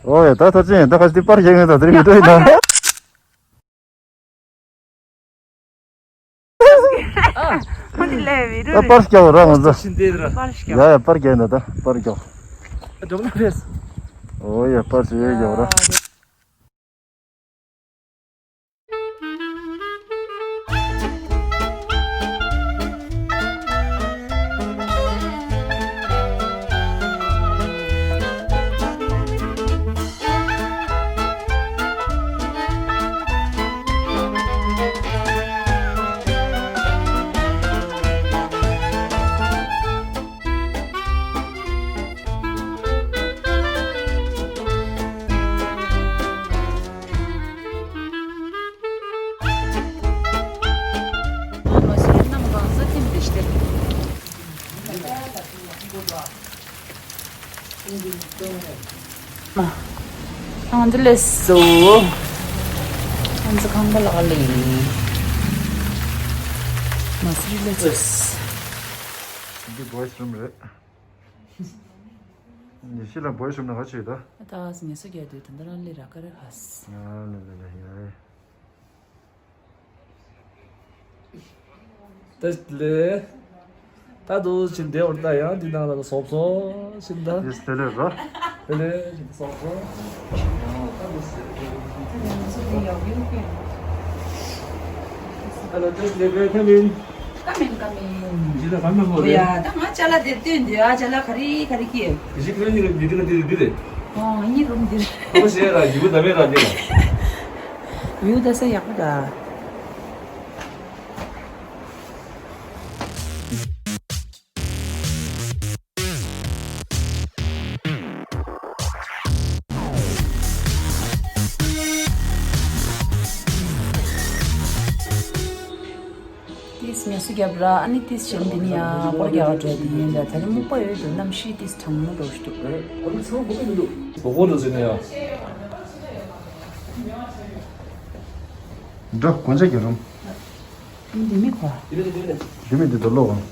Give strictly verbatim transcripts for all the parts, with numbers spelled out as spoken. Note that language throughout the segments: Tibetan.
ཨོ་ཡ། ད་ཐ་ཆེན་ད་ཁ་ཅིག་པར་རྒྱག་ངེས་ད་དེ་རིང་མི་འགྲོ་ཡིན་ད། ཨ། ཁོ་འདི་ལས་བི་རུ་ད་པར་རྒྱག་ར་ང་ཚོ། ཤིན་ཏེ་ར། པར་ཞིག་ཡ་ཡ་པར་རྒྱག་ན་ད་པར་རྒྱག་འགྲོ་ན་རེད། ཨོ་ཡ་པར་ཞིག་རྒྱག་ར། ཨ་འདི་ལས་སོ། ཨ་འདི་ཁང་པ་ལ་ལས། མ་སི་ལས་སོ། འདི་བོ་ཡི་སི་རུམ་རེད། ཉི་ཤུ་ལ་བོ་ཡི་སི་རུམ་ན་ག་ཆེ་ད། ད་ངལ་གསོ་རྒྱག་དུས་ད་ལྟ་རང་ལས་ར་ཀ་རེ་ཧ་སི། ཨ་ལ་ལ་ལ་ཡ། ད་ལེ། ད་དུ་ཕྱིན་དེ་འོར་ད་ཡང་འདི་ནང་ལ་སོབ་སོ་ཕྱིན་ད། ཡེས་དེ་ལེ་རོ། དེ་ལེ་ཕྱིན་སོབ་སོ། ད་ལོ་ཏེས་ལེ་བེ་ཁ་མིན། ཀ་མིན་ཀ་མིན། འདི་ལ་གང་མ་གོ་རེ། ཡ་ད་ང་ཅ་ལག་དེ་སྟོན་འདི་ཨ་ཅ་ལག་ག་རི་ག་རི་ཀི། གཞི་ཁ་ནི་གི་འདི་ག་འདི་འདི་རེད། ཨོ་ཨ་ནི་རུམ་འདི་རེད། ཁ་བ་ཞེ་ར་ཡི་བུ་ད་མེ་ར་འདི་རེད། བིའུ་ད་ས་ཡག་པོ་ད། ཏིས་ངལ་གསོ་རྒྱབ་ར། ཨ་ནི་ཏིས་བྱེད་འདི་ནི་ཡ་སྐོར་རྒྱག་འགྲོ་འདི་ཡིན་ལ། ད་རིང་སྨུག་པ་ཡོད་འདུག་གནམ་གཤིས་ཏིས་གྲང་མོ་འགྲོ་ཞིག་འདུག་སྒོ་སྒོ་རུ་ཟེར་ནས་ཡ། འགྲོ་གོན་ཆ་གྱོན་རུང་། འདི་མི་གོ། འདི་མི་འདི་དུ་ལོག་གང་།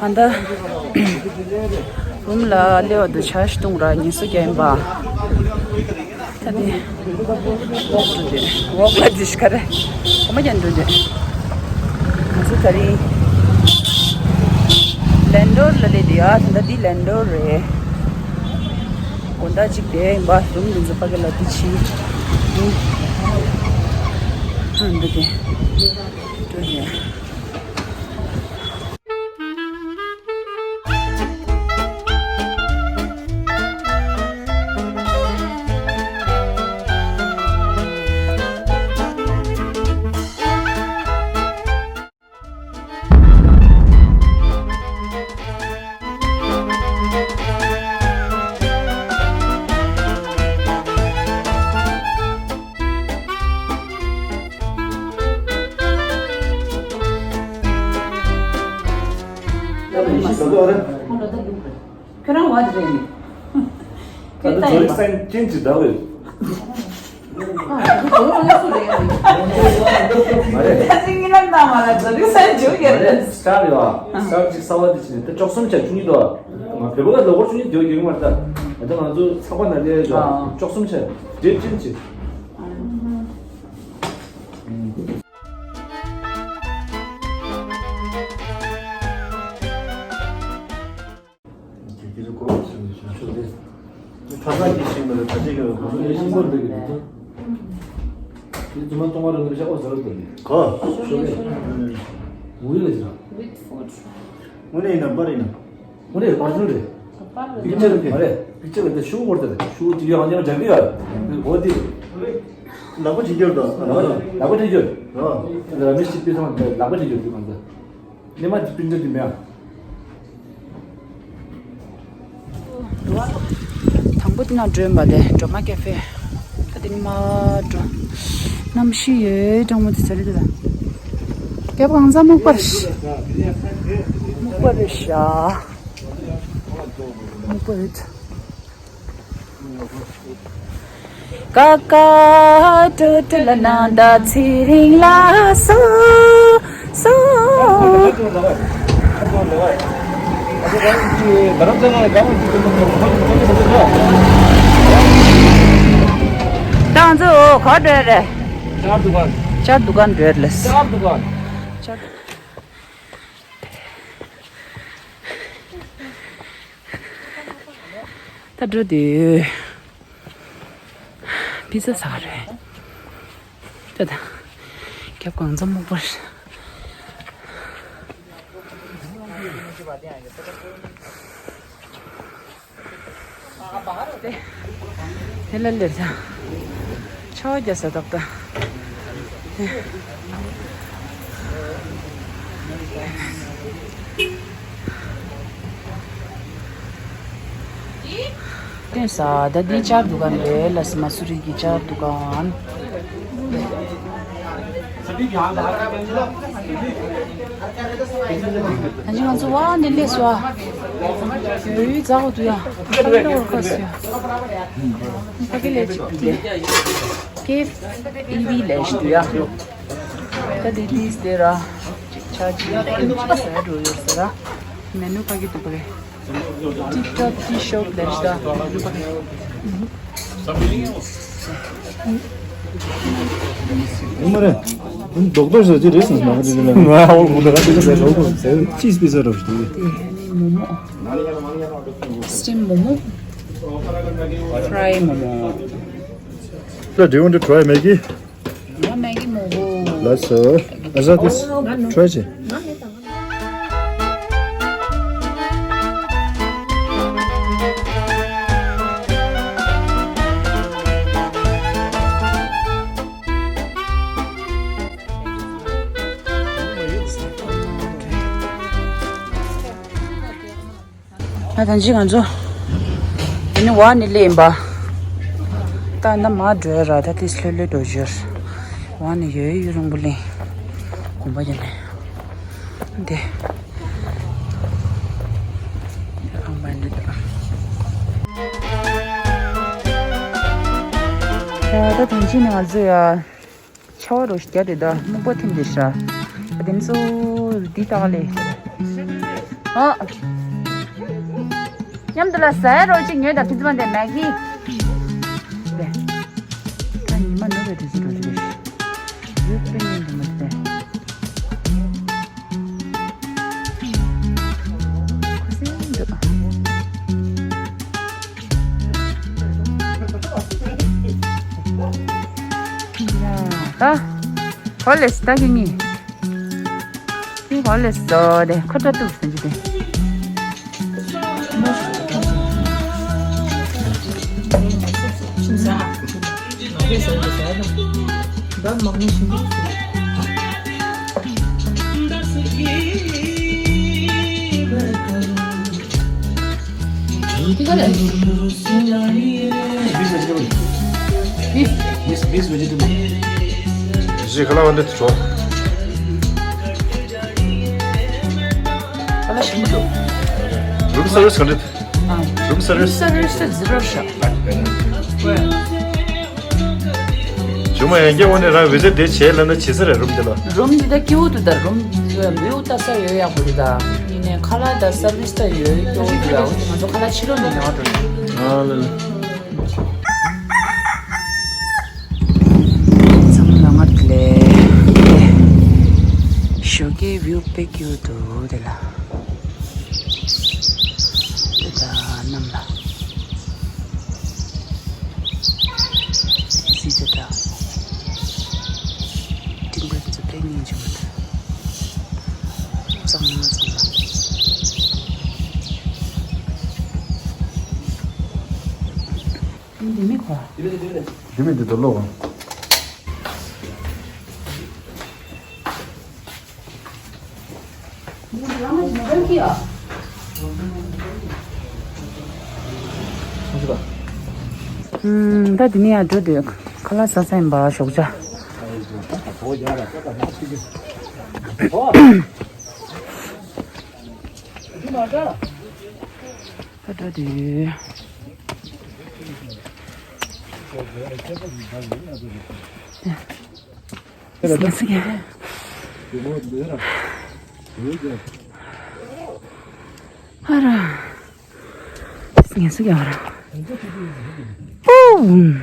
ཨ་ད། རུམ་ལ་སླེབས་པ་དུ་ཆ་ཞིག་བཏུང་ར་ངལ་གསོ་རྒྱག་ཡིན་པ། ད་དེ། འོག་ལ་འདི་ཤི་ཁ་རེ། གོ་མ་ཀྱང་འགྲོ་དེ། ང་ཚོ་ད་རིང་། ལན་ཌོར་ལ་སླེབས་དེ་ཡ། ད་ལྟ་འདི་ལན་ཌོར་རེད། དགོང་དག་ཅིག་དེ་ཡིན་པ་རུམ་འདི་ཚོ་ཕ་གི་ལ་དེ་ཕྱིན། ཨ་འདི་དེ། འགྲོ་དེ། ཁྱོད་རང་བ་དེ་རེད། ད་ཁྱོད་ད་ཚོ་རིག་སན་ཅན་གྱི་ཟླ་བས། ཨ་ཁྱོད་ཚོ་རང་སུ་རེད། མ་རེད། ད་ཅི་ངི་ལ་ན་མ་ལ་ཚོ་རིག་སན་ཅུ་ཡ་མ་རེད། རེད། སྟར་ཡོད་ཨ། སྟར་ཅིག་གསར་བ་དེ་ཅི་ནས་ད་བཅུ་གསུམ་ཆ་བཅུ་གཉིས་འདུག་ཨ། ང་བོད་པ་ལ་ལོ་འཁོར་བཅུ་གཉིས་དེ་བ་རྒྱུན་མ་རེད་ད། ད་ང་ཚོ་ཚགས་པ་ན་ལས་ཡོད་ཨ། བཅུ་གསུམ་ཆ་འདྲེ་ཅན་གྱི། ཁྱེད་ཀྱི་གོ་ཆུང་ཆུང་ཆུང་དེ། ཁ་སང་གི་ཤིང་མི་རེད། ད་ཅི་གི་རེད། གོ་ཆུང་ཆུང་ཤིང་མོ་འདི་གི་འདུག་དེ་རྫུན་མ་གཏོང་བ་རེད། འདི་བཞག་པ་ཟེར་རོ་དེ། གོ། ཤོག་གི། ངུ་ཡི་ལ་ཅི་ར། དངོས་གནས་ཡིན་ན་པར་ཡིན་ན། དངོས་གནས་པར་ཆུང་རེད། པིག་ཅར་རེད། མ་རེད། པིག་ཅར་རེད། ཤུ་བོར་དེ་རེད། ཤུ་དེ་ཡང་ཡང་རྒྱག་གི་ཡོད། འོ་དེ། ལག་པ་ཅིག་སྐྱོར་དང་། ལག་པ་ཅིག་སྐྱོར། ཨ། ར་མེ་ཤི་པི་ཐང་ལག་པ་ཅིག་སྐྱོར་དུས་གང་ཚ། ནི་མ་ཅིག་པིན་ཅར་དེ་མེད་ཨ། དང་པོ་དེ་ན་སྒྲོན་པ་ལས་སྒྲོལ་མ་ཀེ་ཧྥེ། ད་དེ་ནི་མ་འགྲོ། གནམ་གཤིས་ཡོད་གྲང་མོ་དེ་ཚ་རེད་དེ་ད། རྒྱབ་གང་ཚ་སྨུག་པ་རེད། སྨུག་པ་རེད་ཤག་སྨུག་པ་རེད། ཀ་ཀ་ཏུ་ཏུ་ལ་ན་ད་ཚེ་རིང་ལ་སོ་སོ། ག་འགྲོ་རེད། ཅར་དུ་གན། ཅར་དུ་གན་འགྲོ་རེད། ཅར་དུ་གན། ཅར། ད་འགྲོ་དུས། པི་ཙ་ཟ་ག་རེད། ད་ད། རྒྱབ་གང་འཛོམས་མོག་པར། དེ་དེ་ལ་ལེར་ཚ། ཆ་བ་རྒྱ་ས་ཏག་ཏག་དེ་ས་ད་འདི་ཅར་དུ་གན་རེད་ལ་སི་མ་སུ་རི་གི་ཅར་དུ་གན། ད་ཅི་ང་ཚོ་བ་ནི་ལས་སོ། ཡོད་ཡོད་རྫ་གོ་དུ་ཡ། ཕ་གི་ལས་ཅིག་དེ། ཀེབ་ཨི་བི་ལས་ཞིག་དུ་ཡ། ད་དེ་དུས་དེ་ར། ཅིག་ཆ་ཅིག་ཡོད་ཅིག་ཟ་འགྲོ་ཡོད་ཟེར་ར། མེ་ནུ་ཕ་གི་འདུག་པ་རེད། ཏི་ཀྲོ་ཏི་ཤོབ་ལས་ཞིག་ད་འདུག་པ་རེད། ཡོད་མ་རེད། རྡོག་རྡོག་ཟེར་གྱི་རེད་ཟེར་ན་མ་རེད་ལ། ང་ཨོ་ལ་ཁུ་ལ་ཁ་ཏི་ཀ་ཟེར་རོ་ཁུ་ཟེར་ཅིས་པི་ཟེར་རོ་ཞིག་དེ། དེ་ནི་མོ་མོ། སི་ཊིམ་མོ་མོ། ཕ་རའི་མོ་མོ། So, do you want to try Maggi? Yeah, Maggi མོ་མོ། Let's, uh, is that this? Try it. ང་ད་ཅི་ང་ཚོ་ཨ་ནི་བ་ནི་ལེན་པ། ད་ན་མ་འགྲོ་ར་ད་དེ་ལྷོད་ལྷོད་འགྲོ་རྒྱུར། བ་ནི་ཡོད་ཡོད་རུང་པོ་ལེན། གོམ་པ་རྒྱབ་ནས། འདི། ཨང་པ་འདི་ད། ད་ད་ད་ཅི་ནི་ང་ཚོ་ཡ། ཆ་བ་རོ་ཞིག་རྒྱ་དེ་ད་སྨུག་པ་ཐིམ་དེ་ཤ། ཨ་དེ་ཚོ་འདི་ལྟ་ལེ། ཨ། མཉམ་དུ་ལ་ཟ་ཡ་རོ་ཅིག་ཉོས་དང་ཕི་ཛི་མ་དེ་མེག་གི། དེ། ད་ཉི་མ་ནུབ་པའི་དུས་ཚོད་རོ་ཅིག་རེད། ཡོད་པའི་ཉིན་དུ་མ་དེ། ཁུ་སིམ་འདུག་ཡ། ད། ཧོ་ལེ་སི་ད་གི་ནི། ནི་ཧོ་ལེ་སི་དེ་ཁོ་ཏྲ་ཏུག་སེ་འཇུ་དེ། འདི་ག་རེད། Beef vegetable. Beef. Yes, beef vegetable. ཞེས་ཁ་ལག་འདི་ཚོ། ཁ་ལག་ཞིམ་པོ་འདུག་རུམ་སར་བིས་ག་འདྲ། རུམ་སར་བིས། སར་བིས་དེ་ཛི་རོ་ཤག་ཇོ་མོ་ཡང་སྐྱར་འོ་ནས་རང་བི་ཛིཊ་དེ་བྱས་ལབ་ན་བྱེད་ས་རེད་རུམ་དེ་ལ། རུམ་འདི་ད་སྐྱིད་པོ་འདུག་ད་རུམ་བིའུ་ལྟ་ས་ཡོད་ཡག་པོ་རེད་ད། ཡིན་ནའི་ཁ་ལག་ད་སར་བིས་ད་ཡོད་སྐྱིད་པོ་འདུག་ཡ། འོ་ང་ཚོ་ཁ་ལག་ཕྱི་ལོགས་ནས་ཉོ་འགྲོ། ཨ་ལ་ལ། ཚང་མ་ལ་ང་དེ་ལས་ཞོགས་ཀའི་བིའུ་དཔེ་སྐྱིད་པོ་འདུག་དེ་ལ། དེ་ད་གནམ་ལ། སི་ཙི་ད། སྤྲིན་པ་དེ་ཚོ་དཔེ་སྙིང་རྗེ་མོ་འདུག་གཙང་མ་གཙང་མ། འདི་མི་གོ། འདི་མི་འདི་ཚོ་ལོག་ཨུམ། ད་འདི་ནས་ཡར་འགྲོ་དུས་ཁ་ལག་ཟ་ས་ཡིན་པ་ཞོགས་ཇ། ད་འགྲོ་དུས། ངལ་གསོ་རྒྱག་ཨ་ར། ངལ་གསོ་རྒྱག་ཨ་ར། ཨོ།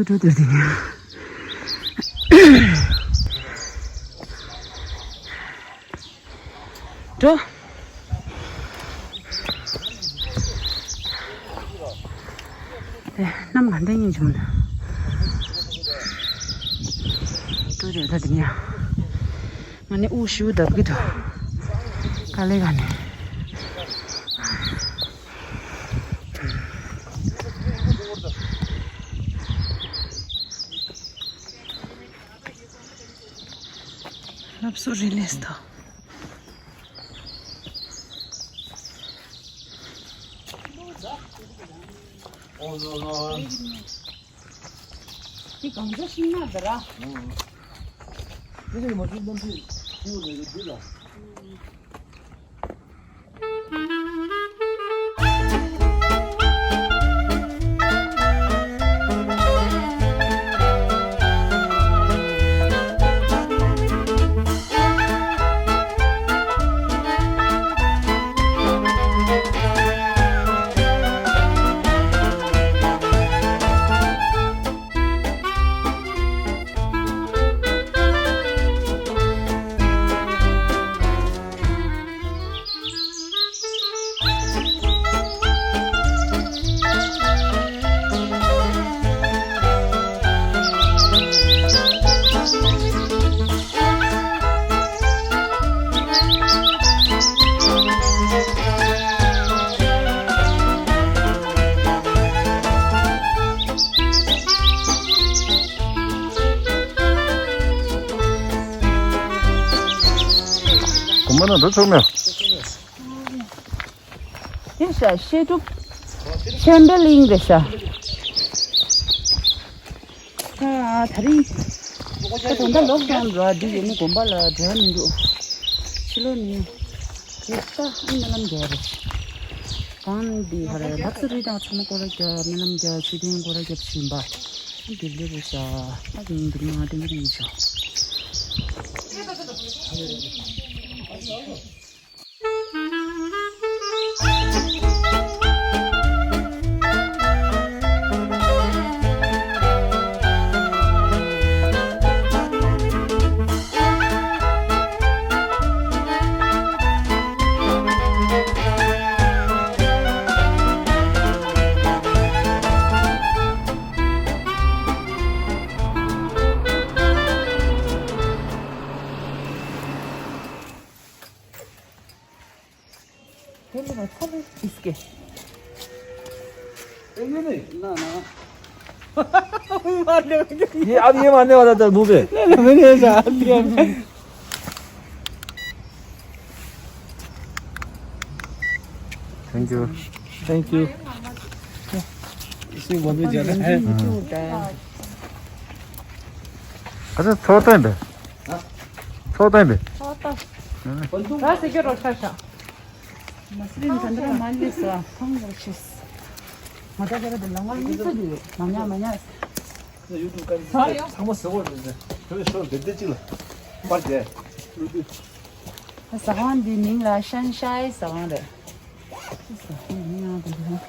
འགྲོ་འདུག་དེ་ནས། འགྲོ། དེ་གནམ་གང་འདྲ་ཡིན་བྱུང་ན། འགྲོ་དེ་ད་དེ་ནས། ང་ནི་དབུགས་ཞུ་བརྡབ་ཀྱི་འདུག་དཀའ་ལས་ཁག་ནས། ལྷ་བཟོ་རི་ལས་ཐོག་འདི་གང་ཚོ་ཤིང་ནགས་འདི་ར། འདི་ནི་མ་བྱུང་གནམ་གཤིས་ཆུ་བོ་ལས་ཀྱི་འདི་ལ། གོང་མ་ན་འགྲོ་ཆོག་མེད། དེ་ཤ་བཤད་སྒྲུབ་ཆེན་པོ་གླིང་རེད་ཤ། ད་ད་རིང་ད་ད་ལྟ་ལོག་ཌའོན་ར་འདི་ཡོད་ནི་དགོན་པ་ལ་འབྲེལ་བ་མི་འདུག་ཕྱི་ལོགས་ནི་དེ་ལྟ་ཨ་སྨོན་ལམ་རྒྱག་རེད། གང་འདི་ཧ་ར་ལགས་སོ་རི་དང་ཚང་མ་སྐོར་ར་རྒྱག་སྨོན་ལམ་རྒྱག་མཆོད་རྟེན་སྐོར་ར་རྒྱག་བཞིན་པ། འདི་འདི་རེད་ཤག་ཨ་ནི་འདི་མ་ཏན་ཏན་ཡིན་ཤག ये लो भाई, सब इसके। ये नहीं। ना, ना। मार दो। ये, अब ये मारने वाला था मुंह पे। नहीं, नहीं, मैंने ऐसा हाथ दिया। Thank you. Thank you. इसी बहुत भी ज्यादा है। अच्छा, छोटा है बे। हाँ? छोटा है बे। छोटा। हाँ। बस, ये रोटा सा। མ་སི་རིན་ད་འདྲ་མ་ལས་ས་ཕང་བར་ཤེས། ང་ད་ཁྱེད་ར་དེ་ལ་ང་གཉིས་ཀ་དེ་མ་ཉག་མ་ཉག་ཚང་མ་ཟེར་བ་རེད། དེ་ནས་ཤོག་འདི་འདི་གཅིག་ལ་པར་རྒྱག་ཟ་ཁང་འདི་མིང་ལ་ཤན་ཤའི་ཟ་ཁང་རེད། ཟ་ཁང་མིང་ཡང་དེ་འདྲ།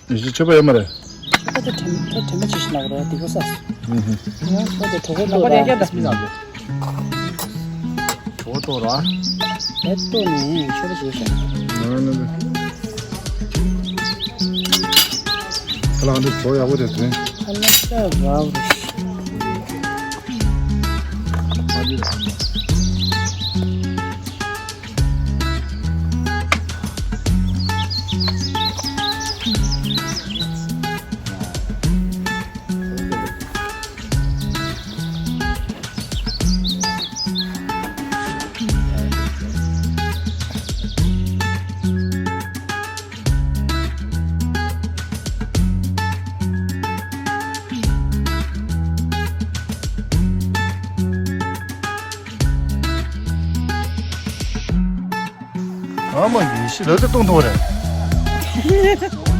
ཡིན་གཅིག་མཆོད་པ་ཡོད་མ་རེད། མཆོད་པ་དེ་དྲན་དེ་དྲན་པ་ཅི་ཞིག་ལབ་རེད་འདི་གོ་ས། ཨུ་ཧུ། ཡང་ཁོ་དེ་གྲོད་ཁོག་ལྟོགས་ར། གྲོད་ཁོག་ལྟོགས་ར། ཨེ་ལྟོགས་ནས་མཆོད་པ་བྱེད་ཤག་ང་ནི། ཁ་ལག་འདི་བྲོ་ཡག་པོ་རེད་དེ། ཁ་ལག་ཤ་རག་རུ། ཨ་མ་ཡེ་ཤེས་ལག་དེབ་གཏོང་ཐུབ་པ་རེད།